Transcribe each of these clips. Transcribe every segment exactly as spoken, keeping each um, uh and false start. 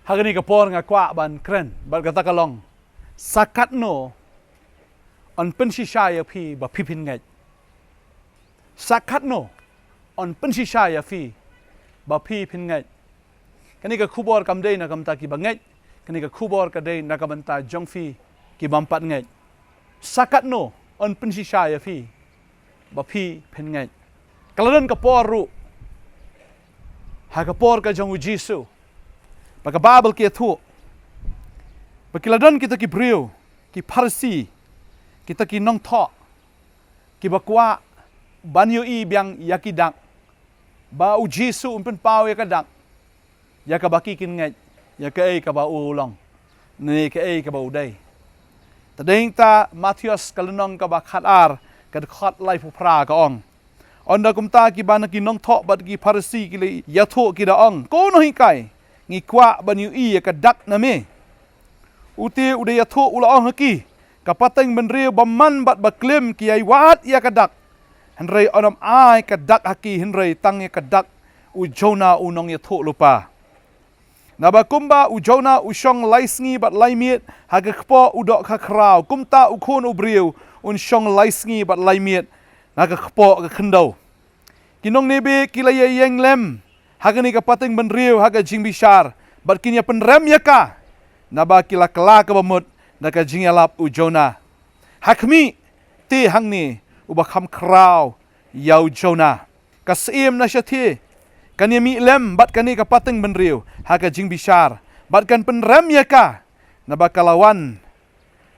Ha kane ka por nga kwah ban kren bad kata ka long, sa katno yn pynshisha ïa phi ba phi phin ngeit? Sa katno yn pynshisha ïa phi ba phi phin ngeit? Kane ka khubor kam dei na ka bynta ki ba ngeit. Kane ka khubor ka dei na ka bynta jong phi ki bym pat ngeit. Sa katno yn pynshisha ïa phi ba phi phin ngeit? Ka la don ka por ruh, ha ka por ka jong u Jisu, ba ka Baibl ka ïathuh ba ki la don kita ki briew, ki Pharisi, kita ki nongthoh, ki ba kwah ban ïohi biang ïa ki dak, ba u Jisu un pynpaw ïa ka dak ïa kaba ki kin ngeit ïa kaei kaba u long ne kaei kaba u dei. Te dei ta Mathaios ka lynnong kaba khatar, ka dkhot laiphew phra ka ong: Ynda kumta ki ba na ki nongthoh bad ki Pharisi ki la ïathuh, ki da ong, Ko u nonghikai, ngi kwah ban ïohi ïa ka dak na me. U te u da ïathuh, u la ong ha ki, Ka pateng bynriew ba man bad ba klim ki ïai wad ïa ka dak, hynrei ynnym ai ka dak ha ki, hynrei tang ïa ka dak u Jonah u nongïathuhlypa. Naba kumba u Jonah u shong lai sngi bad lai miet ha ka kpoh u dohkha khraw, kumta u Khun u Briew un shong lai sngi bad lai miet na ka kpoh ka khyndew. Ki nongnebe ki la ïeng lem ha kane ka pateng bynriew ha ka jingbishar, bad kin ïa pynrem ïa ka, naba ki la kylla ka bamut na ka jingïalap u Jonah. Ha khmih, te hangne uba kham khraw ïa u Jonah. Ka syiem na shathie kan ïa mih lem bad kane ka pateng bynriew ha ka jingbishar, bad kan pynrem ïa ka, naba ka la wan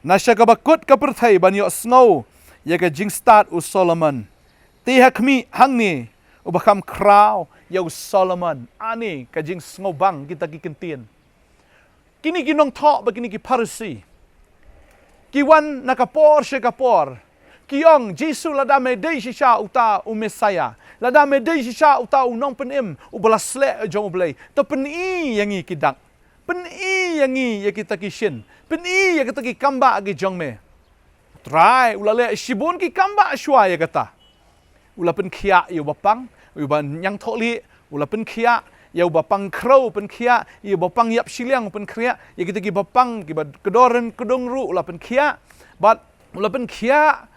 na sha kaba kut ka pyrthei ban ïohsngew ïa ka jingstad u Solomon. Te ha khmih hangne uba kham khraw ïa u Solomon. Ani ka jingsngewbang kita ki kyntien. Kine ki nongthoh bad kine ki Pharisi ki wan na ka por sha ka por, ki ong, Jisu, lada me dei shisha uta u Messiah, lada me dei shisha uta u nongpynim uba la sleh jong U Blei, to pyni ïa ngi ki dak. Pyni ïa ngi ïa kita ki shin. Pyni ïa kita ki kambah ki jong me. Trai u la leh shibun ki kambah shuwa ïa kata. U la pynkhiah ïa uba pang, ïa uba ñiangthohlieh, u la pynkhiah ïa uba pang khrew, pynkhiah ïa uba pang ïap shiliang, pynkhiah ïa kita kiba pang, kiba kdor kdong ruh u la pynkhiah. Bad u la pynkhiah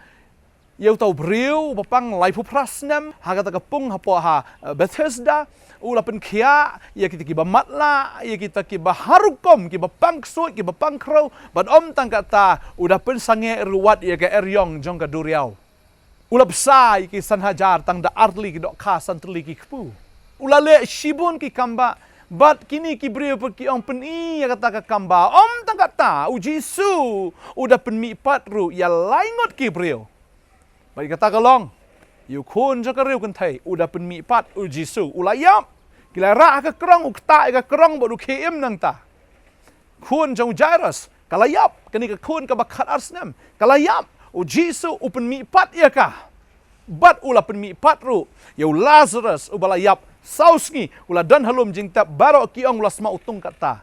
ïa uta u briew uba pang laiphew phra snem ha kata ka pung hapoh ha, eh, Bethesda. U la pynkhiah ïa kita kiba matlah, ïa kita kiba har rukom, kiba pang ksuid, kiba pang khrew. Bad ym tang kata, u da pynsangeh ruh wat ïa ka eriong jong ka duriaw. U la bsa ïa ki san hajar tang da artylli ki dohkha, santylli ki kpu. U la leh shibun ki kambah. Bad kine ki briew pat ki ong, pyni ïa kata ka kambah. Ym tang kata, u Jisu u da pynmihpat ruh ïa lai ngut ki briew. Bad ïa kata ka long, ïa u khun jong ka riewkynthei u da pynmihpat, u Jisu u la ïap. Ki la rah ha ka krong, u ktah ïa ka krong bad u khie im nangta. Khun jong u Jairus ka la ïap, kane ka khun kaba khatar snem ka la ïap. U Jisu u pynmihpat ïa ka. Bad u la pynmihpat ruh ïa u Lazarus uba la ïap saw sngi, u la don ha lum jingtep, baroh ki ong u la sma utung kata.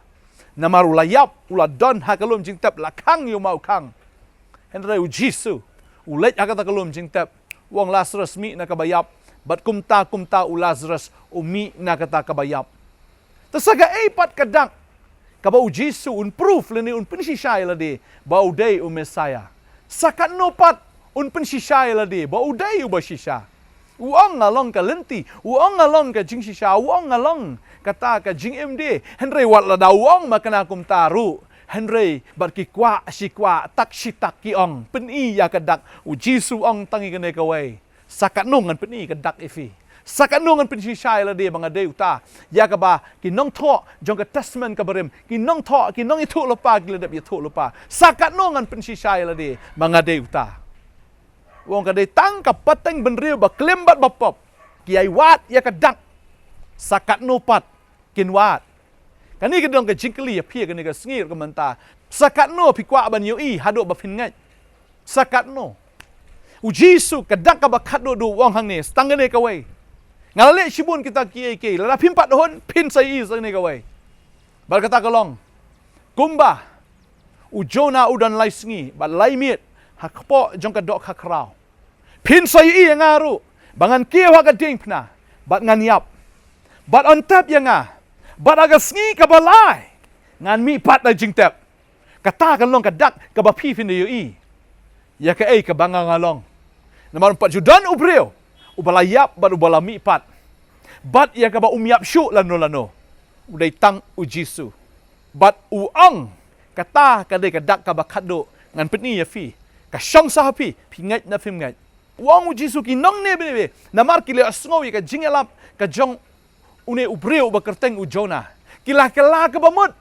Namar u la ïap, u la don ha ka lum jingtep, la khang ïa u maw khang. Hynrei u Jisu u leit ha kata ka lum jingtep, u ong, Lazarus, mih na kaba ïap. Bad kumta kumta u Lazarus u mih na kata kaba ïap. Te sa kaei pat ka dak kaba u Jisu un proof lane un pynshisha ïa lade ba u dei u Messiah? Sa katno pat un pynshisha ïa lade ba u dei uba shisha? U ong, nga long ka lynti, u ong, nga long ka jingshisha, u ong, nga long kata ka jingim de. Hynrei wat lada u ong ma kane kumta ruh, hynrei bad ki kwah shi kwah, tak shi tak ki ong, pyni ïa ka dak. U Jisu u ong tang ïa kane kawei, sa katno ngan pyni ka dak ïa phi? Sa katno ngan pynshisha ïa lade ba nga dei uta, ïa kaba ki nongthoh jong ka Testament kaba rim, ki nongthoh, ki nongïathuhlypa ki la dep ïathuhlypa? Sa katno ngan pynshisha ïa lade ba nga dei uta? U ong, ka dei tang ka pateng bynriew ba klim bad ba pop ki ïai wad ïa ka dak. Sa katno pat kin wad? Kane ka dang ka jingkylli ïa phi kane ka sngi ruh ka mynta. Sa katno phi kwah ban ïohi haduh ba phin ngeit? Sa katno? U Jisu ka dak kaba khatduh duh u ong hangne, sa tang kane kawei. Nga la leh shibun kita kiei kiei, lada phim pat hun, phin sa ïohi sa kane kawei. Bad kata ka long, kumba u Jonah u don lai sngi bad lai miet ha kpoh jong ka dohkha khraw, phin sa ïohi ïa nga ruh ba ngan kiew ha ka diengphna bad ngan ïap. Bad yn tep ïa nga, bad ha ka sngi kaba lai Ngan mihpat na jingtep. Kata kan long ka dak kaba phi phin ïohi ïa kaei kaba nga nga long. Namar um pat ju don u briew uba la ïap bad uba la mihpat. Bad ïa kaba um ïap shuh lano lano, u dei tang u Jisu. Bad u ong, kata ka dei ka dak kaba khatduh, ngan pyni ïa phi. Ka shong sa ha phi, phi ngeit ne phim ngeit. U ong u Jisu, ki nong ne bine be, namar ki la ïohsngew ïa ka jingïalap ka jong une u briew uba kyrteng u Jonah. Ki la kylla kaba mut.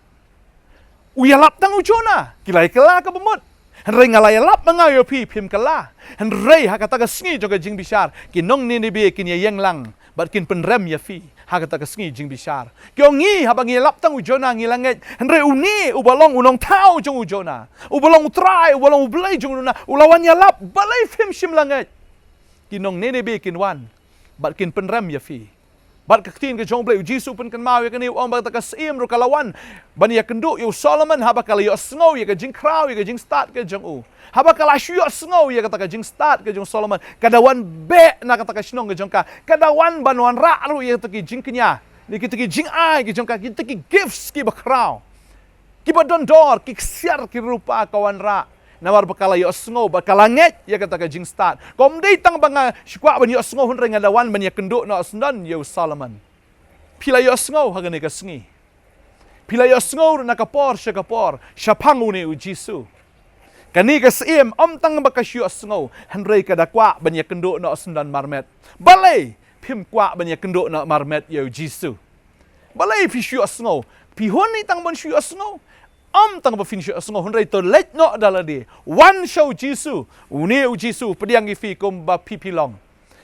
U ïalap tang u Jonah, ki la kylla kaba mut. Hynrei nga la ïalap ma nga ïa phi, phim kylla. Hynrei ha kata ka sngi jong ka jingbishar, ki nong Nineveh kin ïeng lang bad kin pynrem ïa phi ha kata ka sngi jingbishar. Ki ong, ngi, haba ngi ïalap tang u Jonah ngi la ngeit, hynrei une uba long u nongthaw jong u Jonah, uba long u Trai, uba long u Blei jong u Jonah, u la wan ïalap, balei phim shym la ngeit? Ki nong Nineveh kin wan bad kin pynrem ïa phi. Bad ka ktien ka jong u Blei, u Jisu pynkynmaw ïa kane, u ong ba kata ka syiem ruh ka la wan ban ïakynduh ïa u Solomon haba ka la ïohsngew ïa ka jingkhraw, ïa ka jingstad ka jong u. Haba ka la shu ïohsngew ïa kata ka jingstad ka jong u Solomon, ka da wan beh na kata ka shnong ka jong ka. Ka da wan ban wanrah ruh ïa kita ki jingkñia, ïa kita ki jingai ka jong ka, kita ki gifts kiba khraw, kiba don dor, ki ksiar ki rupa ka wanrah. Namar ba ka la ïohsngew, ba ka la ngeit ïa kata ka jingstad. Kam dei tang ba nga shu kwah ban ïohsngew, hynrei nga da wan ban ïakynduh noh syndon ïa u Solomon. Phi la ïohsngew ha kane ka sngi. Phi la ïohsngew ruh na ka por sha ka por shaphang une u Jisu. Kane ka syiem, ym tang ba ka shu ïohsngew, hynrei ka da kwah ban ïakynduh noh syndon marmet. Balei phim kwah ban ïakynduh noh marmet ïa u Jisu? Balei phi shu ïohsngew? Phi hun hi tang ban shu ïohsngew? Ym tang ba phin shu ïohsngew, hynrei to leit noh da lade, wan sha u Jisu. Une u Jisu pdiang ïa phi kumba phi phi long.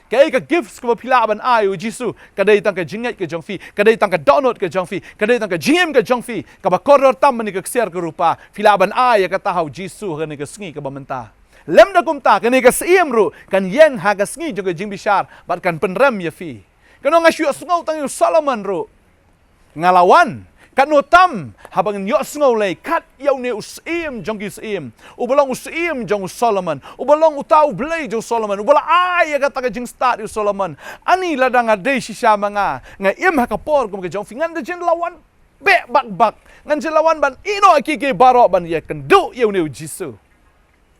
Kaei ka gifts kaba phi lah ban ai u Jisu, ka dei tang ka jingngeit ka jong phi, ka dei tang ka dohnud ka jong phi, ka dei tang ka jingim ka jong phi, kaba kordor tam mane ka ksiar ka rupa. Phi lah ban ai ïa kata ha u Jisu ha kane ka sngi kaba mynta. Lymda kumta, kane ka syiem ruh kan ïeng ha ka sngi jong ka jingbishar bad kan pynrem ïa phi. Kano nga shu ïohsngew tang ïa u Solomon ruh. Nga la wan. Katno tam haba ngin ïohsngew lei kat ïa une u syiem jong ki syiem, uba long u syiem jong u Solomon, uba long uta u Blei jong u Solomon, uba la ai ïa kata ka jingstad ïa u Solomon. Ani lada nga dei shisha ma nga, nga im ha ka por kum ka jong phi, ngan da jin la wan beh bak bak, ngan jin la wan ban ïeh noh ïa ki ki baroh ban ïakynduh ïa une u Jisu.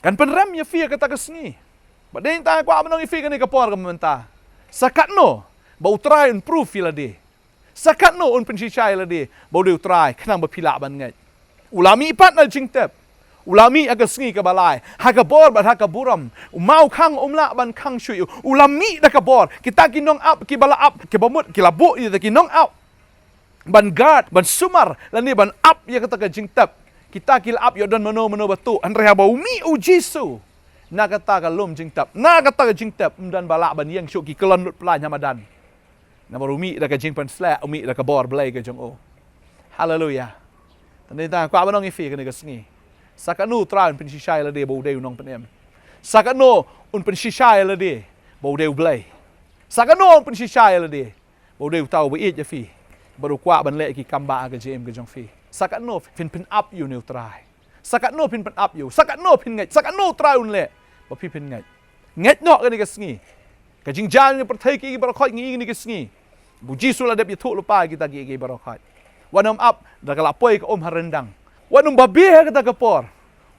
Kan pynrem ïa phi ha kata ka sngi. Bad dei tang kwah ban ong ïa phi kane ka por ka mynta, sa katno ba u Trai un proof ïa lade. Sa katno un pynshisha ïa lade ba u dei u Trai, khnang ba phi lah ban ngeit. U la mihpat na jingtep. U la mih ha ka sngi kaba lai, ha ka bor bad ha ka burom. U mawkhang um lah ban khang shuh ïa u. U la mih da ka bor. Kita ki nongap kiba la ap, kiba mut ki la buh ïa kita ki nongap ban guard, ban sumar lane ban ap ïa kata ka jingtep. Kita ki la ap ïoh don mano mano ba tuh. Hynrei haba u mih u Jisu, na kata ka lum jingtep, na kata ka jingtep, ym don ba lah ban ïeng shuh, ki kyllon lut pla ha madan. Namar u mih da ka jingpynsleh, u mih da ka bor Blei ka jong u. Haleluya. Te dei tang kwah ban ong ïa phi kane ka sngi, sa katno u Trai un pynshisha ïa lade ba u dei u nongpynim. Sa katno un pynshisha ïa lade ba u dei u Blei. Sa katno un pynshisha ïa lade ba u dei uta uba ïeit ïa phi, bad u kwah ban leh ki kam ba ha ka jingim ka jong phi. Sa katno phin pyn-ap ïa une u Trai. Sa katno phin pyn-ap ïa u. Sa katno phin ngeit. Sa katno u Trai un leh ba phi phin ngeit. Ngeit noh kane ka sngi. Ka jingjia jong ka pyrthei, kiei kiei baroh khoit ngi ïohi kane ka sngi, ba u Jisu la dep ïathuh lypa ïa kita kiei kiei baroh khoit. Wat nym ap da ka la poi ka um ha ryndang. Wat nym babe ha kata ka por.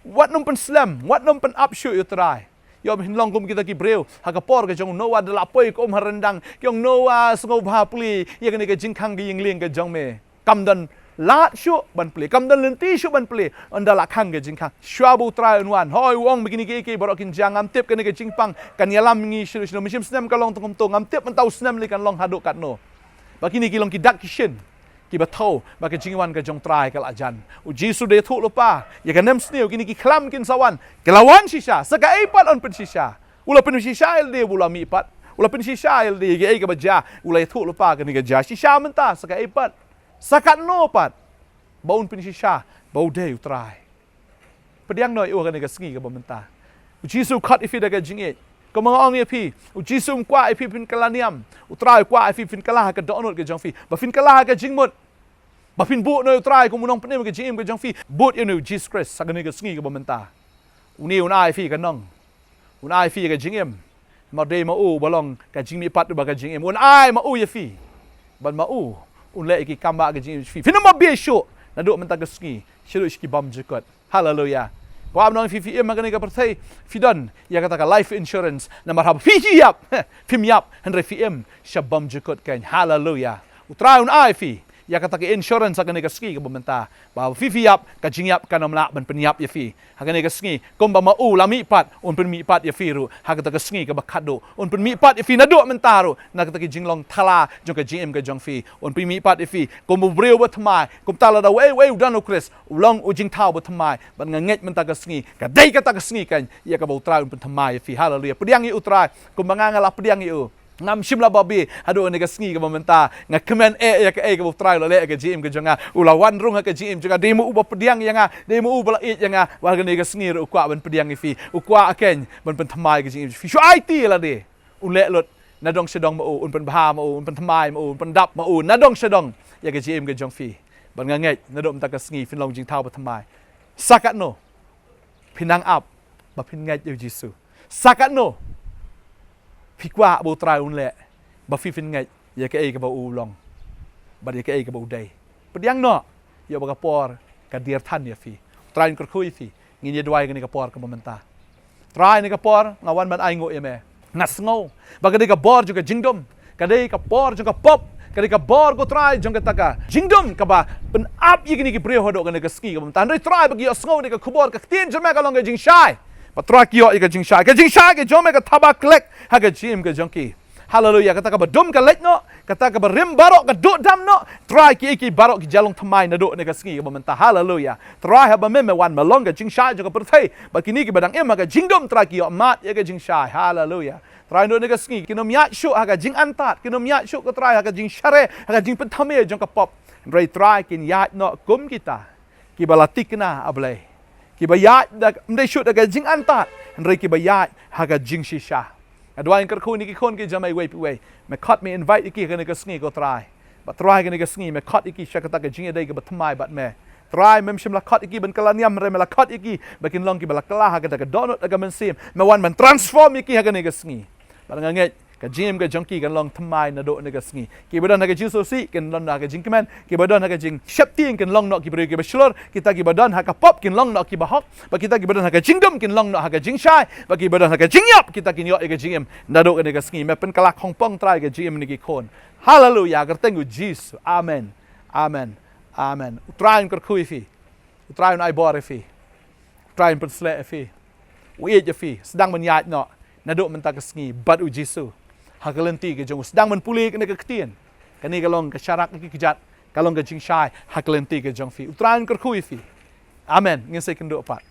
Wat nym pynslem, wat nym pyn-ap shuh ïa u Trai. Ïoh ba phin long kum kita ki briew ha ka por ka jong u Noah, da la poi ka um ha ryndang, ki ong, Noah, sngewbha plie ïa kane ka jingkhang ka ïing lieng ka jong me. Kam don lad shuh ban plie, kam don lynti shuh ban plie, ynda la khang ka jingkhang. Shuwa ba u Trai un wan, hooid, u ong ba kine kiei kiei baroh kin jia, ngam tip kane ka jingpang kan ïalam ngi shano shano, mynshem snem ka long tang kumto, ngam tip mynta u snem lei kan long haduh katno. Ba kine ki long ki dak ki shin kiba thew ba ka jingwan ka jong u Trai ka la jan. U Jisu da ïathuh lypa ïa ka nemsniew, kine ki khlam kin sa wan. Ki la wan shisha, sa kaei pat un pynshisha? U la pynshisha ïa lade ba u la mihpat. U la pynshisha ïa lade ïa kaei kaba jia. U la ïathuh lypa kane ka jia shisha mynta, sa kaei pat? Sa katno pat ba un pynshisha ba u dei u Trai? Pdiang noh ïa u ha kane ka sngi kaba mynta. U Jisu u khot ïa phi da ka jingïeit. Kumba nga ong ïa phi, u Jisu um kwah ïa phi phin kylla niam. U Trai u kwah ïa phi phin kylla ha ka dohnud ka jong phi, ba phin kylla ha ka jingmut, ba phin buh noh ïa u Trai kum u nongpynim ha ka jingim ka jong phi. Bud ïa une u Jisu Khrist ha kane ka sngi kaba mynta. Une un ai ïa phi ka nong. Un ai ïa phi ka jingim. Namar dei ma u ba long ka jingmihpat bad ka jingim. Un ai ma u ïa phi, bad ma u un leh ïa ki kam ba ha ka jingim jong phi. Phin ym babe shuh naduh mynta ka sngi shaduh sha ki bymjukut. Haleluya. Kwah ban ong ïa phi, phi im ha kane ka pyrthei, phi don ïa kata ka life insurance, namar haba phi ïap, phim ïap, hynrei phi im sha bymjukut kein. Haleluya. U Trai un ai ïa phi ïa kata ka insurance ha kane ka sngi kaba mynta, ba haba phi, phi ïap, ka jingïap kan ym lah ban pynïap ïa phi ha kane ka sngi. Kumba ma u la mihpat, un pynmihpat ïa phi ruh ha kata ka sngi kaba khadduh. Un pynmihpat ïa phi naduh mynta ruh na kata ka jinglong thala jong ka jingim ka jong phi. Un pynmihpat ïa phi kumba u briew ba thymmai, kumta lada uei uei u don u Khrist, u long u jingthaw ba thymmai. Bad nga ngeit mynta ka sngi ka dei kata ka sngi kein ïa kaba u Trai un pynthymmai ïa phi. Haleluya. Pdiang ïa u Trai kumba nga, nga la pdiang ïa u. Ngam shym la babe haduh kane ka sngi kaba mynta. Nga kmen eh ïa kaei kaba u Trai u la leh ha ka jingim ka jong nga. U la wan rung ha ka jingim jong nga. Dei ma u ba pdiang ïa nga, dei ma u ba la ïeit ïa nga. Bad ha kane ka sngi ruh u kwah ban pdiang ïa phi, u kwah kein ban pynthymmai ka jingim jong phi. Shu aiti ïa lade. Un leh lut nadong shadong ma u, un pynbha ma u, un pynthymmai ma u, un pyndap ma u nadong shadong ïa ka jingim ka jong phi. Bad nga ngeit naduh mynta ka sngi phin long jingthaw ba thymmai. Sa katno phi nang ap ba phin ngeit ïa u Jisu? Sa katno phi kwah ba u Trai un leh ba phi phin ngeit ïa kaei kaba u long bad ïa kaei kaba u dei? Pdiang noh, ïoh ba ka por ka dier than ïa phi. U Trai un kyrkhu ïa phi. Ngin ïa duwai kane ka por kaba mynta. Trai, kane ka por nga wan ban ainguh ïa me. Nga sngew ba ka dei ka bor jong ka jingdum, ka dei ka bor jong ka pop, ka dei ka bor, ko Trai, jong kata ka jingdum kaba pynap ïa kine ki briew haduh kane ka sngi kaba mynta. Hynrei Trai, ba ki ïohsngew ïa ka khubor, ka ktien jong me ka long ka jingshai. Bad Trai, ki ïoh ïa ka jingshai, ka jingshai ka jong me ka thaba khlek ha ka jingim ka jong ki. Haleluya. Kata kaba dum ka leit noh, kata kaba rim baroh ka duh dam noh. Trai, kiei kiei baroh ki jia long thymmai naduh kane ka sngi kaba mynta. Haleluya. Trai, haba me, me wan, me long ka jingshai jong ka pyrthei. Bad kine kiba dang im ha ka jingdum, Trai, ki ïoh mad ïa ka jingshai. Haleluya. Trai, naduh kane ka sngi kin ym ïaid shuh ha ka jingantad, kin ym ïaid shuh, ko Trai, ha ka jingshare, ha ka jingpynthame jong ka pop. Hynrei Trai, kin ïaid noh kum kita kiba la thikna, A Blei, kiba ïaid da, ym dei shuh da ka jingantad, hynrei kiba ïaid ha ka jingshisha. Nga duwai, nga kyrkhu ïa kine ki khun ki jong me iwei pa iwei. Me khot, me invite ïa ki ha kane ka sngi, ko Trai. Bad Trai, ha kane ka sngi me khot ïa ki sha kata ka jingïadei kaba thymmai bad me. Trai, mem shym la khot ïa ki ban kylla niam, hynrei me la khot ïa ki ba kin long kiba la kylla ha kata ka dohnud ha ka mynsiem. Me wan ban transform ïa ki ha kane ka sngi. Bad nga ngeit ka jingim ka jong ki kan long thymmai naduh kane ka sngi. Kiba don ha ka jingsngewsih kin long ha ka jingkmen. Kiba don ha ka jingsheptieng kin long noh ki briew kiba shlur. Kita kiba don ha ka pop kin long noh kiba hok. Bad kita kiba don ha ka jingdum kin long noh ha ka jingshai. Bad kiba don ha ka jingïap, kita kin ïoh ïa ka jingim naduh kane ka sngi. Me pynkylla khongpong, Trai, ka jingim kine ki khun. Haleluya. Ha ka kyrteng u Jisu. Amen. Amen. Amen. U Trai un kyrkhu ïa phi. U Trai un ai bor ïa phi. U Trai un pynshlur ïa phi. U ïeit ïa phi. Sdang ban ïaid noh naduh mynta ka sngi bad u Jisu ha ka lynti ka jong u. Sdang ban pule kane ka ktien. Kane ka long ka sharak ïa ki kjat, ka long ka jingshai ha ka lynti ka jong phi. U Trai un kyrkhu ïa phi. Amen. Ngin sa ïakynduh pat.